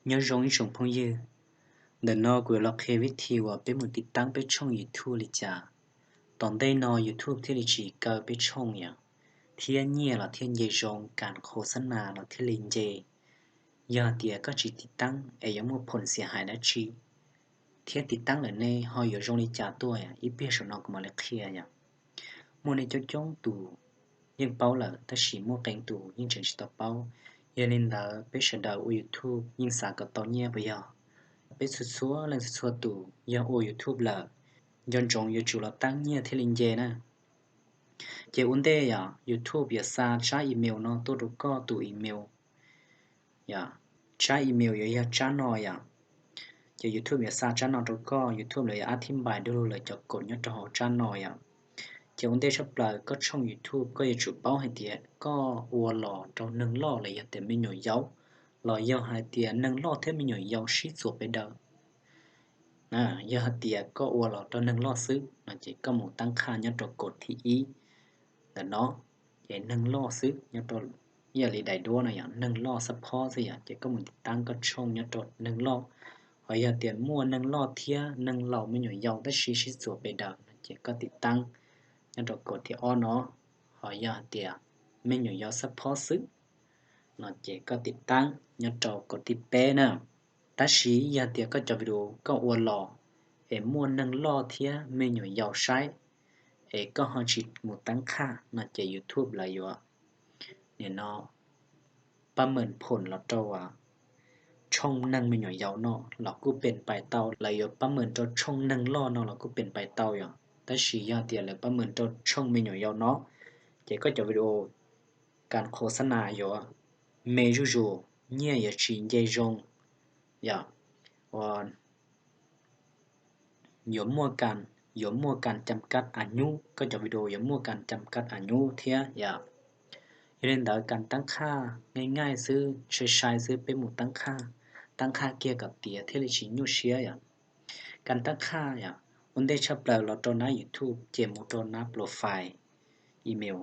Nyob zoo ib tsoom phooj ywg, ntawm no kuv yuav los qhia vib thi uas peb mus tiv taab peb tshooj YouTube li cas, tom ntej no YouTube thiaj li tsis kaw peb tshooj yom, thiab nyiaj los thiaj nce zoo, kas khos xab nas los thiaj li nce. Yog hais tias koj tsis tiv taab es yuav muaj phoom xiam hais dab tsi, thiab tiv taab lawm ne ho yuav zoo li cas tuaj yom, ib pliag saum no kuv mam li qhia yom. Muaj nej coob coob tus yeej paub lawm tab sis muaj qee tus yeej tseem tsis tau paub. Yog li ntawd peb sawv daws ua YouTube yeej xav kom tau nyiaj puas yog? Peb txhua txhua leej txhua txhua tus yog ua YouTube lawm, nco ntsoov yuav tsum los taab nyiaj thiaj li nce na. Ces ua ntej yom, YouTube yuav xa tsab email no tuaj rau koj tus email. Tsab email yuav yog tsab no yom. Ces YouTube yuav xa tsab no rau koj, YouTube lawv yuav ab thib npais du lug lawv cov kaum nyob rau hauv tsab no yom. Ces ua ntej tshaj plaws koj tshooj YouTube koj yuav tsum paub hais tias koj ua los rau neeg loj los yog tias me nyuam yaus, los yog hais tias neeg loj thiab me nyuam yaus sib txuas pes daws. Yog hais tias koj ua los rau neeg loj xwb no ces koj mus taab qhaj nyob rau kaum thib ib ntawm no, ces neeg loj xwb nyob rau ib yam li daim duab no yom, neeg loj xab phob xwb yom, ces koj mus tiv taab koj tshooj nyob rau neeg loj. Ho yog tias muaj neeg loj thiab neeg laus me nyuam yaus tab sis sib txuas pes daws no ces koj tiv taab nyob rau kaum thib ob no. Ho yog hais tias me nyuam yaus xab phob xwb no ces koj tiv taab nyob rau kaum thib peb na. Tab sis yog tias koj cov video koj ua los es muaj neeg loj thiab me nyuam yaus saib es koj ho tsis mus taab qhaj no ces YouTube lawv yuav nim no pab meem phoom los rau tshooj neeg me nyuam yaus no los kuj pem pais tau, lawv yuav pab meem rau tshooj neeg loj no los kuj pem pais tau yom. Tab sis yog tias lawv pab meem rau tshooj me nyuam yaus no ces koj cov video kas khos xab nas yuav me zuj zus, nyiaj yuav tsis nce zoo yom. Yuav muaj kas, yuav muaj kas cam kab as nyub, koj cov video yuav muaj kas cam kab as nyub thiab yom. Yog li ntawd kas taab qhaj nqaij nqaij xwb, sai sai xwb, peb mus taab qhaj, taab qhaj kiag kom tiav thiaj li tsis nyuaj siab yom. Kas taab qhaj yom, ua ntej tshaj plaws los rau nab YouTube ces mus rau nab profile email,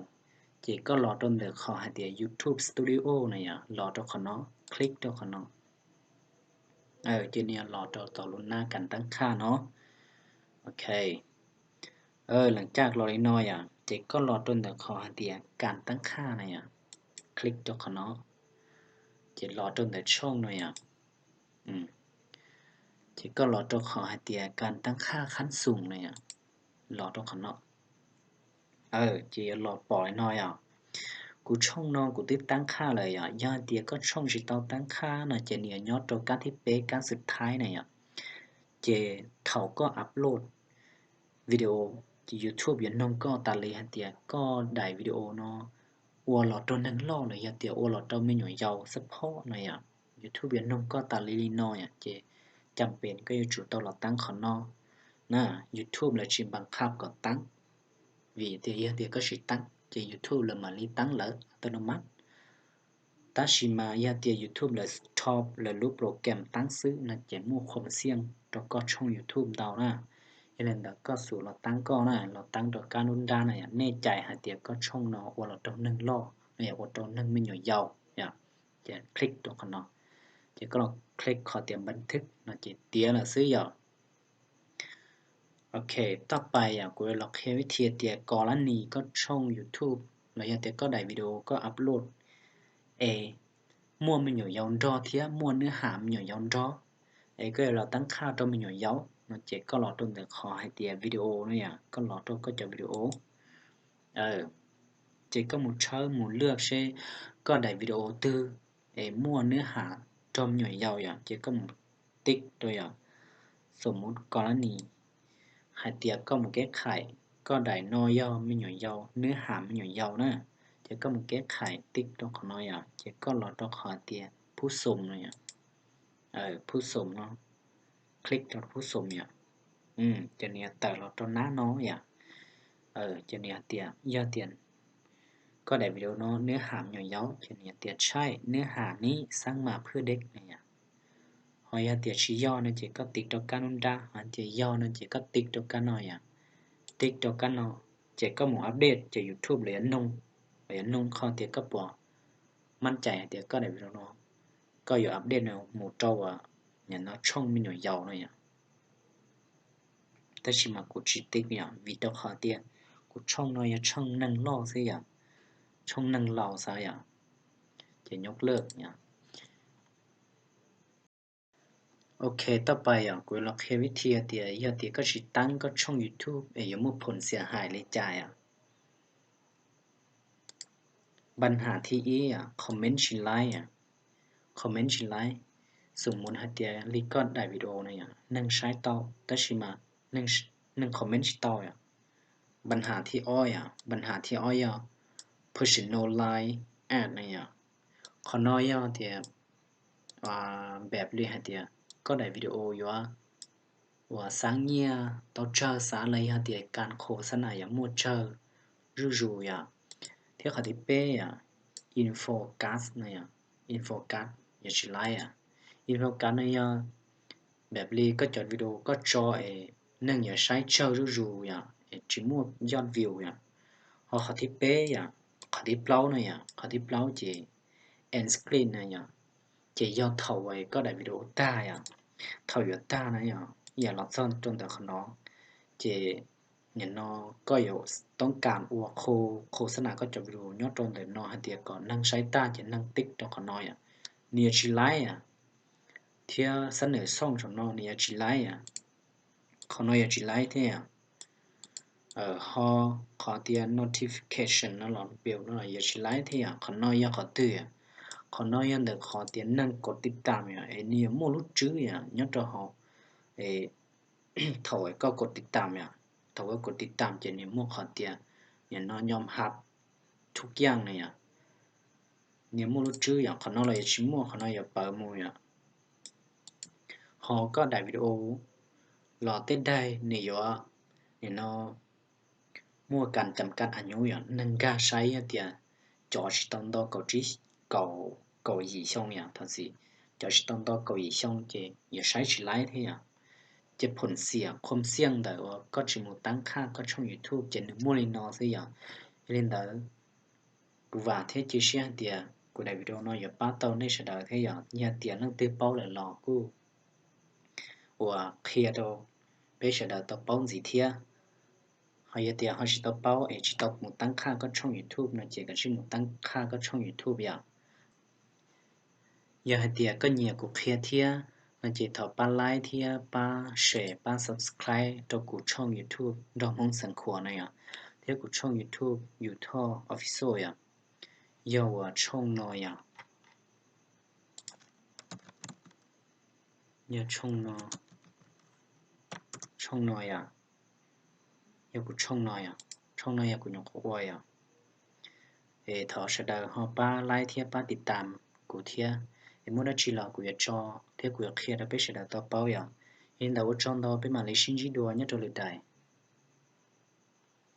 ces koj los rau ntawm qhov hais tias YouTube Studio na yom, los rau qhov no, click rau qhov no. Ces nws los rau tom lub nab kas taab qhaj no. Ok, lees caj los li no yom, ces koj los rau ntawm qhov hais tias kas taab qhaj na yom, click rau qhov no, ces los rau ntawm tshooj no yom. Ces koj los rau qhov hais tias kas taab qhaj khab xoom na yom, los rau qhov no. Ces yuav los pom li no yom. Kuv tshooj no kuv twb taab qhaj lawm yom. Yog hais tias koj tshooj tsis tau taab qhaj no ces nws yuav nyob rau kab thib peb, kab xub thaib na yom. Ces thaum koj upload video, ces YouTube yuav noog koj tas li hais tias koj daim video no ua los rau neeg loj los yog tias ua los rau me nyuam yaus xab phob no yom. YouTube yuav noog koj tas li li no yom, ces cam pem koj yuav tsum tau los taab qhov no na. YouTube lawv tsis npam qhaj kom taab, vim tias yog tias koj tsis taab ces YouTube lawv mam li taab lawv autonomous. Tab sis mas yog tias YouTube lawv stop lawv lub program taab xwb no ces muaj qhuas xiaj rau koj tshooj YouTube ntau na. Yog li ntawd koj xub los taab koj na, los taab rau kab nruab nrab na yom. Nej cais hais tias koj tshooj no ua los rau neeg loj no yom, ua rau neeg me nyuam yaus yom, ces click rau qhov no. Ces koj los click qhov tias npab thwb no ces tiav lawm xwb yom. Ok, taj pais yom, kuv los qhia vib thi tias kos lab nis koj tshooj YouTube los yog tias koj daim video koj upload es muaj me nyuam yaus nrog thiab muaj nws ham me nyuam yaus nrog, es koj yuav los taab qhaj rau me nyuam yaus no ces koj los rau ntawm qhov hais tias video no yom, koj los rau koj cov video. Ces koj mus tshawb mus lwaj seb koj daim video twg es muaj nws ham rau me nyuam yaus yom, ces koj mus tib rau yom. Xom mus kos lab nis hais tias koj mus keb qhais koj daim no yog me nyuam yaus, nws ham me nyuam yaus na, ces koj mus keb qhais tib rau qhov no yom, ces koj los rau qhov tias phub xom no yom. Phub xom no, click rau phub xom yom. Ces nws yuav tawm los rau nab no yom. Ces nws hais tias yog tias koj daim video no nws ham me nyuam yaus ces nws hais tias tshaib, nws ham nib xab mas phwj deb no yom. Ho yog tias tsis yog no ces koj tib rau kab nruab nrab, ho tias yog no ces koj tib rau kab no yom. Tib rau kab no, ces koj mus update ces YouTube lawv yuav noog, lawv yuav noog qhov tias koj puas maj cai hais tias koj daim video no koj yuav update mus rau uas nim no tshooj me nyuam yaus no yom. Tab sis mas kuv tsis tib yom, vim rau qhov tias kuv tshooj no yog tshooj neeg loj xwb yom, tshooj neeg laus xwb yom, ces nyob lawm yom. Ok, toj pais yom, kuv los qhia vib thi tias yog tias koj tsis teeb koj tshooj YouTube es yuav muaj phoom xiam hais li cas yom. Npa nham thib ib, comment tsis like, comment tsis like. Xum mus hais tias li koj daim video no yom, neeg saib tau tab sis mas neeg comment tsis tau yom. Npa nham thib ob yom, npa nham thib ob yog personalized ad no yom. Qhov no yog tias npam li hais tias koj daim video yuav uas xav nyiaj tau tsawg xav los yog tias kas khos xab nas yuav muaj tsawg zuj zus yom. Thiab qhov thib peb yom, info card no yom, info card yuav tsis like. Info card no yog npam li koj cov video koj tso es neeg yuav saib tsawg zuj zus yom, es tsis muaj yoj view yom. Ho qhov thib peb yom, qhov thib plaub no yom, qhov thib plaub ces end screen no yom, ces yog thaum koj daim video tag yom, thaum yuav tag no yom, yam los txog rau ntawm qhov no, ces nim no koj yuav toob kas ua khos xab nas koj cov video nyob rau ntawm no hais tias kom neeg saib tag ces neeg tib rau qhov no yom, nws yuav tsis like yom. Thiab xab nam xooj saum no nws yuav tsis like yom, qhov no yuav tsis like thiab yom. Ho qhov tias notification no los pem no yuav tsis like thiab yom. Qhov no yog qhov twg yom? Qhov no yog ntawm qhov tias neeg kov tiv tam yom, es nws yuav muaj lub tswb yom nyob rau hauv. Thaum koj kov tiv tam yom, thaum koj kov tiv tam ces nws muaj qhov tias nim no nyom hab thub kiaj no yom, nws muaj lub tswb yom, qhov no los yuav tsis muaj, qhov no yuav pawv mus yom. Ho koj daim video los tej daim nws yuav, nim no muaj kas cam kas a nyuv yom, neeg nkag saib yog tias cov tsis tau nto kaum tsib, kaum, kaum yim xyoo yom, thov txim, cov tsis tau nto kaum yim xyoo ces yuav saib tsis like thiab yom. Ces phoom xiam khom xiaj ntawm uas koj tsis mus teeb qhaj koj tshooj YouTube ces nws muaj li no xwb yom. Yog li ntawd kuv vam thiab cia siab hais tias kuv daim video no yuav pab tau nej sawv daws thiab yom. Yog tias leej twg paub lawm los kuj uas qhia rau peb sawv daws tau paub ntxiv thiab. Ho yog tias ho tsis tau paub es tsis tau mus teeb qhaj koj tshooj YouTube no ces kav tsij mus teeb qhaj koj tshooj YouTube yom. Yog hais tias koj nyiam kuv qhia thiab no ces thov pab like thiab pab share pab subscribe rau kuv tshooj YouTube Nraug Hmoob Xeev Khuam no yom, thiab kuv tshooj YouTube YouTube Official yom. Yog uas tshooj no yom, yog tshooj no, tshooj no yom, yog kuv tshooj no yom, tshooj no yog kuv nyuam qhuav ua yom. Es thov sawv daws ho pab like thiab pab tiv tam kuv thiab, es muaj dab tsi los kuv yuav tso thiab kuv yuav qhia rau peb sawv daws tau paub yom. Yog li ntawd ua tsaug ntau, peb mam li sib ntsib dua nyob rau lwm daim.